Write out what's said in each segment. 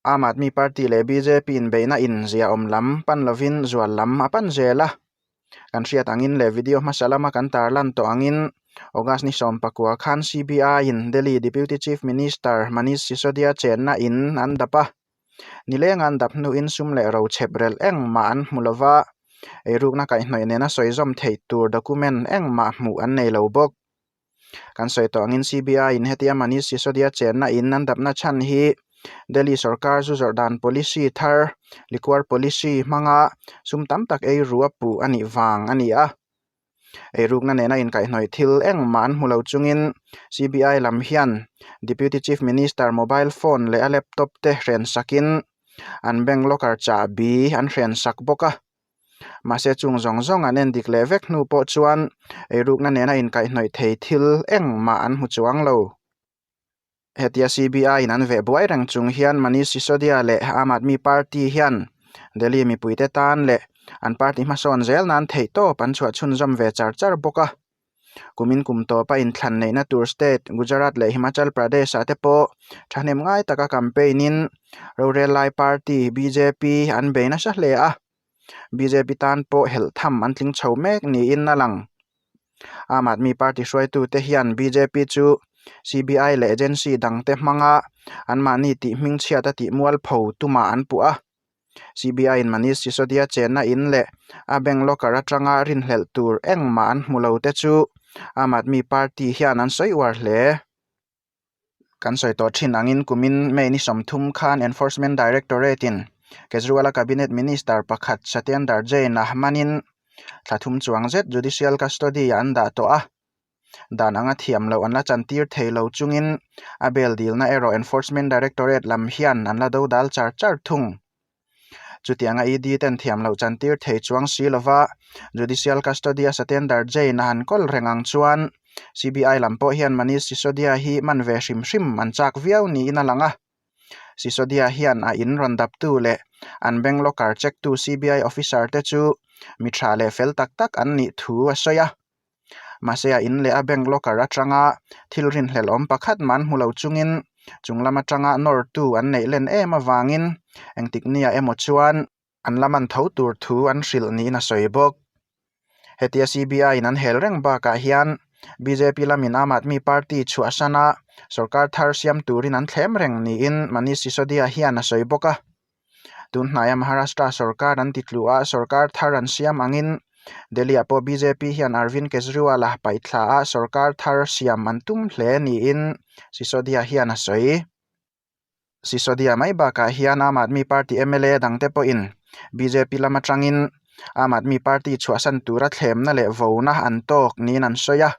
Aam Aadmi Party leh bjp inbeihna in ziaawm lam pan lovin zual lam a pan zel a. Kan hriat angin leh video hmasa lama kan tarlan tawh angin August ni sawmpakua khan CBI in Delhi Deputy Chief Minister Manish Sisodia chenna in an dap a. Nileng an dap hnuin sum leh ro chhep relh engmah an hmu lova, eirukna kaihhnawih nena sawi zawm theih tur document engmah hmuh an nei lo bawk. Kan sawi tawh angin CBI in hetia Manish Sisodia chenna in an dapna chhan hi Delhi sorkar zu zawrh dan policy thar liquor policy hmanga sum tam tak ei ru a puh a nih vang a ni a. Eirukna nena inkaihhnawih thil engmah an hmu lo chungin CBI lam hian Deputy Chief Minister mobile phone leh a laptop te hren sakin an bank locker chahbi an hren sak bawk a. Mahse chung zawng zawng an en dik leh vek hnu pawh chuan eirukna nena inkaihhnawih thei thil engmah an hmu chuang lo. Hetia CBI in an veh buai reng chung hian Manish Sisodia leh Aam Aadmi Party hian Delhi mipuite tan leh an party hmasawn zel nan theihtawp an chhuah chhunzawm ve char char bawk a. Kumin kum tawpa inthlan neihna tur state Gujarat leh Himachal Pradesh ah te pawh thahnem ngai taka campaign in rorel lai party bjp an bei nasa hle a. Bjp tan pawh helh tham an tling chho mek niin a lang. Aam Aadmi Party hruaitute hian bjp chu CBI leh agency dangte hmanga anmahni tih hmingchhiat a tih mualpho tumah an puh a. CBI-in Manish Sisodia chenna in leh a bank locker atanga rinhlelh tur engmah an hmu lo te chu Aam Aadmi Party hian an sawi uar hle. Kan sawi tawh thin angin kumin May ni 30 khan Enforcement Directorate-in Kejriwal-a Cabinet Minister pakhat Satyendar Jain-a manin thla thum chuang zet judicial custody-ah an dah tawh a. Dan anga thiam loh an la chantir thei lo chungin a bail dilna erawh Enforcement Directorate lam hian an la dodal char char thung. Chutianga ED ten thiam loh chantir thei chuang si lova Judicial Custody a Satyendar Jain a han kawl reng ang chuan CBI lam pawh hian Manish Sisodia hi man ve hrim hrim an chak viau niin a lang a. Sisodia hian a in rawn daptu leh an bank locker check tu CBI officer te chu mi tha leh fel tak tak an nih thu a sawi a. Mahse a in leh a bank locker atanga thil rinhlelh awm pakhat mah an hmu lo chungin chung lam atanga nawrtu an neih len em avangin engtik nia emaw chuan an la man tho tur thu an hrilh niin a sawi bawk. Hetia CBI in an hel reng bakah hian bjp lamin Aam Aadmi Party chhuahsana sorkar thar siam turin an thlem reng niin Manish Sisodia hian a sawi bawk a. Tun hnaia Maharashtra sorkar an ti tlu a, sorkar thar an siam angin Delhi-ah pawh bjp hian Arvind Kejriwal-a paihthla a sorkar thar siam an tum hle niin Sisodia hian a sawi. Sisodia mai bakah hian Aam Aadmi Party mla dangte pawhin bjp lam atangin Aam Aadmi Party chhuahsan tura thlemna leh vona an tawk niin an sawi a.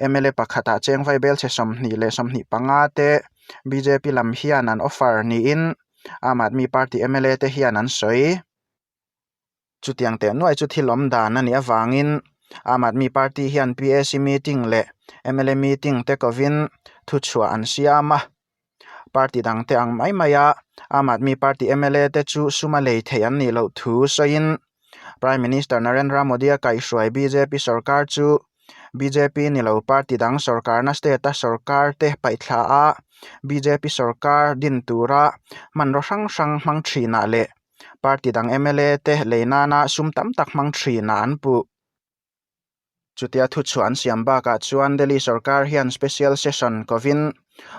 Mla pakhatah cheng vaibelchhe 25 te bjp lam hian an offer niin Aam Aadmi Party mla te hian an sawi. Chutiang teh nuai chu thil awm dan a nih avangin Aam Aadmi Party hian PAC meeting leh mla meeting te kovin thuchhuah an siam a. Party dangte ang mai maia Aam Aadmi Party mla te chu suma lei theih an nih loh thu sawiin Prime Minister Narendra Modi-a kaihhruai bjp sorkar chu bjp ni lo party dang sorkarna state-a sorkar te paihthla a bjp sorkar din tura hmanraw hrang hrang hmang thinah leh party dang mla te lei nana sum tam tak hmang thinah an puh. Chutia thuchhuah an siam bakah chuan Delhi sorkar hian special session kovin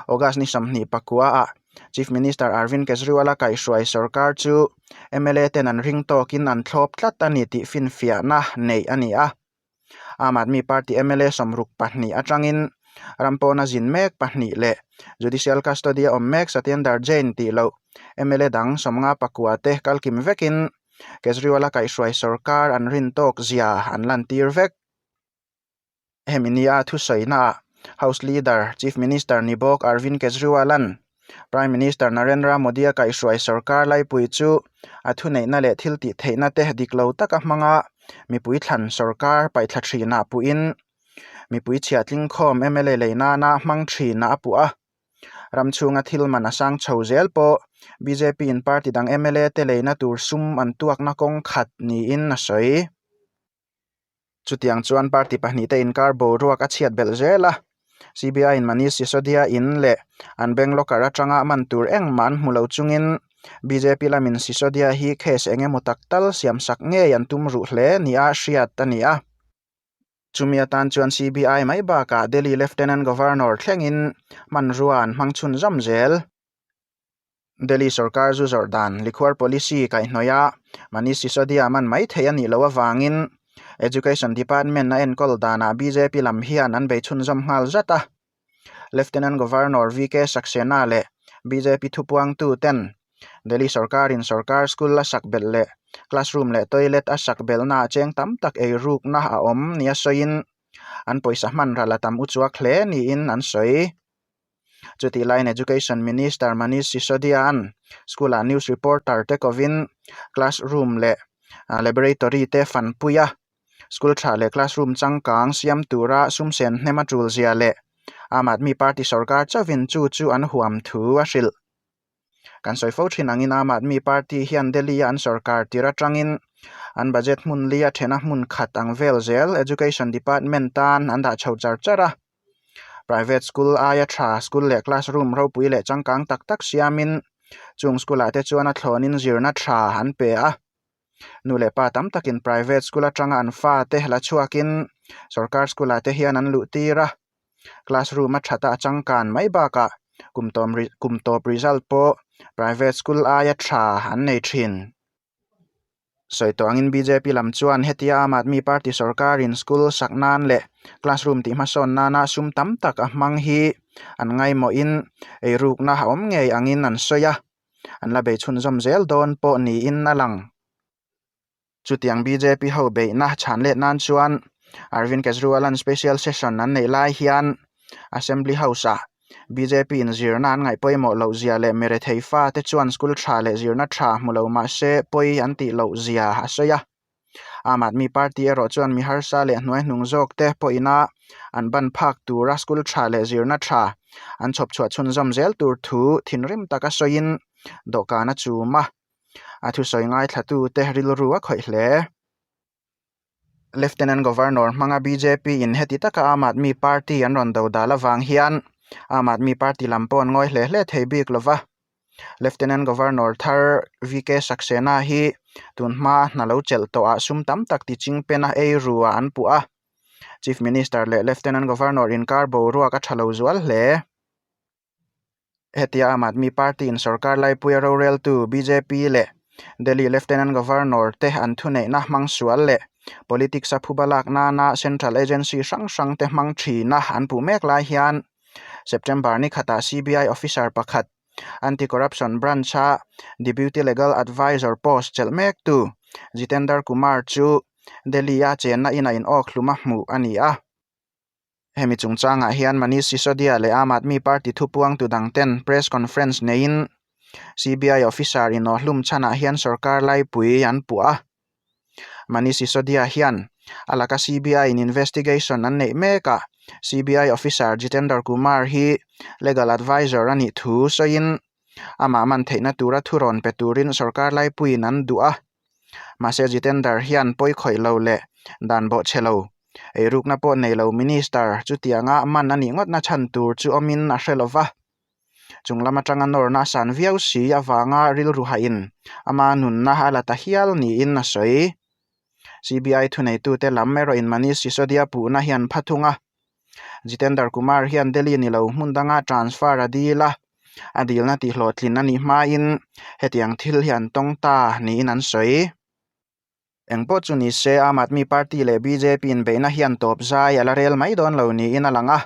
August ni 24 ah Chief Minister Arvind Kejriwal-a kaihhruai sorkar chu mla ten an ring tawkin an thlawp tlat a ni tih finfiahna neih a ni a. Aam Aadmi Party mla 62 atangin ram pawna zin mek pahnih leh judicial custody a awm mek Satyendar Jain tih loh mla dang 59 te kalkim vekin Kejriwal-a kaihhruai sorkar an rin tawk zia an lantir vek. Hemi nia thusawinaah House Leader, Chief Minister ni bawk Arvind Kejriwal-a'n Prime Minister Narendra Modi-a kaihhruai sorkar laipui chu a thuneihna leh thil tih theihna te dik lo taka hmanga mipui thlan sorkar paihthla thinah puhin mipui chhiahtlingkhawm mla lei nana hmang thinah a puh a. Ram chhunga thil man a sang chho zel pawh bjp in party dang mla te leina tur sum an tuakna kawng khat niin a sawi. Chutiang chuan party pahnih te inkar boruak a chhiat belh zel a. CBI-in Manish Sisodia in leh an bank locker atanga man tur engmah an hmu lo chungin bjp lamin Sisodia hi case eng emaw tak tal siamsak ngei an tum ruh hle nia hriat a ni a. Chumi atan chuan CBI mai bakah Delhi Lieutenant Governor thlengin hmanrua an hmang chhunzawm zel. Delhi sorkar zu zawrh dan Likhuar Policy kaihhnawih a Manish Sisodia man mai thei a nih loh avangin Education Department a enkawl danah bjp lam hian an bei chhunzawm nghal zat a. Lieutenant Governor VK Saxena leh bjp thupuangtu ten Delhi sorkarin sorkar school a sak belh leh classroom leh toilet a sak belhnaah cheng tam tak eirukna a awm nia sawiin an pawisa hman ral a tam uchuak hle niin an sawi. Chutih laiin Education Minister Manish Sisodia-a'n school-ah news reporter te kovin classroom leh laboratory te fanpui a, school tha leh classroom changkang siam tura sum sen hnem a tul zia leh Aam Aadmi Party sorkar chauhin chu chu an huam thu a hrilh. Kan sawi fo thin angin Aam Aadmi Party hian Delhi-a an sorkar tir atangin an budget hmun lia thena hmun khat ang vel zel Education Department tan an dah chho char char a. Private school aia tha school leh classroom ropui leh changkang tak tak siamin chung school ah te chuan a thlawnin zirna tha an pe a. Nu leh pa tam takin private school atanga an fa te la chhuakin sorkar school ah te hian an luh tir a. Classroom a that a a changkan mai bakah kum tawm kum tawp result pawh private school aia tha an nei thin. Sawi tawh angin bjp lam chuan hetia Aam Aadmi Party sorkarin school sak nan leh classroom tih hmasawn nana sum tam tak a hmang hi an ngaimawhin eirukna a awm ngei angin an sawi a, an la bei chhunzawm zel dawn pawh niin a lang. Chutiang bjp ho beihna chhan let nan chuan Arvind Kejriwal-a'n special session an neih lai hian Assembly House-ah bjp in zirna an ngaih pawimawh loh zia leh mirethei fate chuan school tha leh zirna tha hmu lo mah se pawi an tih loh zia a sawi a. Aam Aadmi Party erawh chuan mi harsa leh hnuaihnung zawk te pawhina an ban phak tura school tha leh zirna tha an chhawp chhuah chhunzawm zel tur thu thinrim taka sawiin dawhkan a chum a. A thusawi ngaithlatute rilru a khawih hle. Lieutenant Governor hmanga bjp in heti taka Aam Aadmi Party an rawn do dal avang hian Aam Aadmi Party lam pawh an ngawi hle hle thei bik lo va. Lieutenant Governor thar VK Saxena hi tun hma hna lo chelh tawhah sum tam tak ti ching pena ei ru ah an puh a. Chief Minister leh Lieutenant Governor inkar boruak a tha lo zual hle. Hetia Aam Aadmi Party in sorkar laipuia roreltu bjp leh Delhi Lieutenant Governor te an thuneihna hmang sual leh politics a phuba lak nana central agency hrang hrang te hmang thina an puh mek lai hian September ni khatah CBI officer pakhat Anti-Corruption Branch-a Deputy Legal Advisor post chelh mektu Jitender Kumar chu Delhi-a chenna inah inawk hluma hmuh a ni a. Hemi chungchangah hian Manish Sisodia leh Aam Aadmi Party thupuangtu dangten press conference neiin CBI officer inawhhlum chhanah hian sorkar laipui an puh a. Manish Sisodia hian a laka CBI in investigation an neih mekah CBI officer Jitender Kumar hi legal advisor a nih thu sawiin amah man theihna tura thurawn pe turin sorkar laipuiin an duh a. Mahse Jitender hian pawi khawih lo leh dan bawhchhe lo, eirukna pawh nei lo Minister chutianga man a nih ngawtna chhan tur chu awmin a hre lo va. Chung lam atanga nawrna a san viau si avanga rilru hahin ama nunna a la ta hial niin a sawi. CBI thuneitute lam erawhin Manish Sisodia puhna hian pha thung a. Jitender Kumar hian Delhi ni lo hmun danga transfer a dil a, a dilna tihhlawhtlin a nih hmain hetiang thil hi an tawng ta niin an sawi. Engpawh chu ni se Aam Aadmi Party leh bjp inbeihna hian tawp zai a la rel mai dawn lo niin a lang a.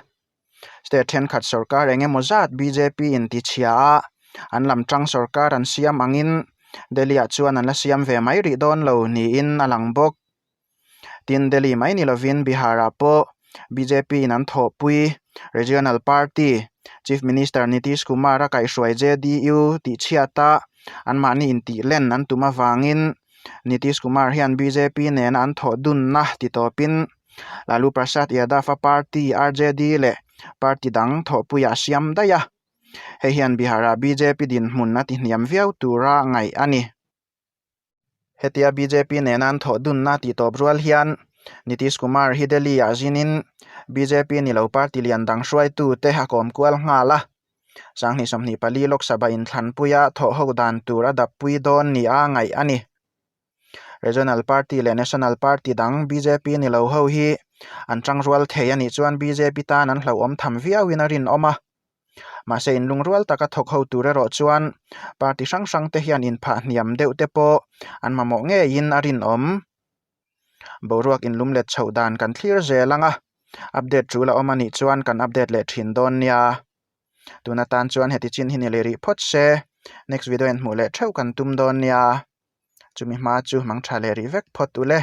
State thenkhat sorkar eng emaw zat bjp in tichhia a, an lam tang sorkar an siam angin Delhi-ah chuan an la siam ve mai rih dawn lo niin a lang bawk. Tin, Delhi mai ni lovin Bihar-ah pawh bjp in an thawhpui Regional Party Chief Minister Nitish Kumar-a kaihhruai JDU tihchhiata anmahni intihlen an tum avangin Nitish Kumar hian bjp nena an thawh dunna titawpin Lalu Prasad Yadav-a party RJD leh party dang thawhpuiah a siam daih a. Hei hian Bihar-ah bjp dinhmun a tihniam viau tura ngaih a ni. Hetia bjp nena an thawh dunna tih tawp rual hian Nitish Kumar hi Delhi-ah zinin Bjp ni lo party lian dang hruaitute a kawm kual nghal a. 2024 Lok Sabha inthlanpuia thawhho dan tur a dappui dawn nia ngaih a ni. Regional Party leh National Party dang bjp ni lo ho hi an tangrual thei a nih chuan bjp tan an hlauhawm tham viauin a rinawm a. Mahse inlungrual taka thawk ho tur erawh chuan party hrang hrang te hian inphah hniam deuh te pawh an mamawh ngeiin a rinawm. Boruak inlum let chhoh dan kan thlir zel ang a, update tul a awm a nih chuan kan update leh thin dawn nia. Tun atan chuan heti chin hi ni leh rih phawt se, next video in hmuh leh theuh kan tum dawn nia. Chumi hma chu mang tha leh rih vek phawt u le.